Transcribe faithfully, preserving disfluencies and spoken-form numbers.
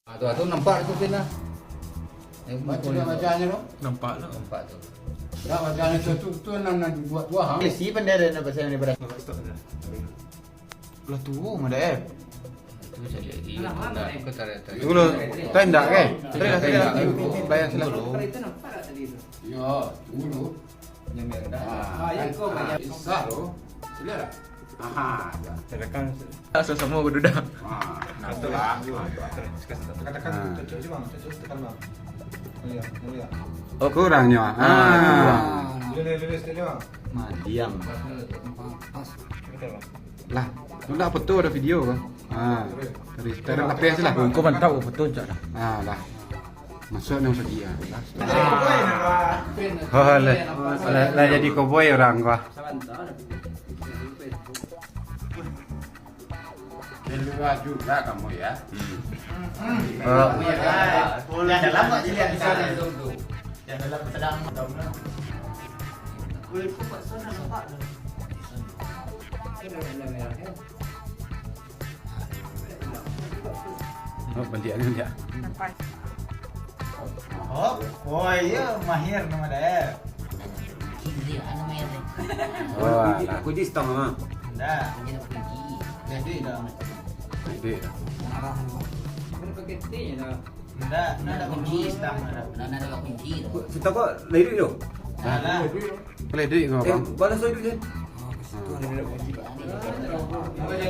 Ah, tu, tu nampak tu, Pin, lah. Eh, baca, baca, baca tu. Nampak lah. Nampak tu. Dah, baca tu, tu, tu, nan, nan dibuat tu, ha? Eh, si pandai dah nak pasal ni, beras. Nampak stop dah. Lah tu, mana, eh? Tu cari lagi. Alah, tu mana, tak, eh? Aku tak ada, tak ada. Dulu, tak indak, kan? Tadi dah, tadi dah. Bayar salah. Kalau itu nampak tak tadi tu? Ya, dulu. Yang merah. Ah, ah, ya, kan? Kau, ah, bayar. Bisa tu. Sila lah. Aha, ya. Tekan. Sama-sama berduda. Ah, nah, betul lah. Tekan, tekan, ah. Cocok je, Bang. Cocok, tekan, Bang. Oh, iya, oh, iya. Oh, kurangnya. Ah. Ah. Boleh, boleh, boleh, sekali, Bang. Nah, diam. Pas. Betul, Bang. Lah, tu ndak foto, ada video kan? Ha. Dari sekarang apa sih lah? Kau mantap foto cak dah. Ha, lah. Masuk nang tadi ya. Oh, lah, lah, lah jadi koboi orang gua. Keluar juga kamu ya. Hmm. Oh. Yang dalam tak dilihat di sana. Yang dalam sedang. Kulit kau buat sana nampak tu. Oh, baliak ni, baliak. Oh, oh iya, mahir nama dia. Kunci dia, anu mahir ni. Oh, alah. Kunci stang, ah. Ndak. Kunci nak kunci. Jadi dah. Jadi dah. Arah ni. Mana pakai T nya dah? Ndak, ndak ada kunci stang dah. Ndak ada kunci. Kita kok lari tu? Alah. Boleh duit kau, eh, bang? Balas duit kan? Oh, ke situ ada kunci, Pak.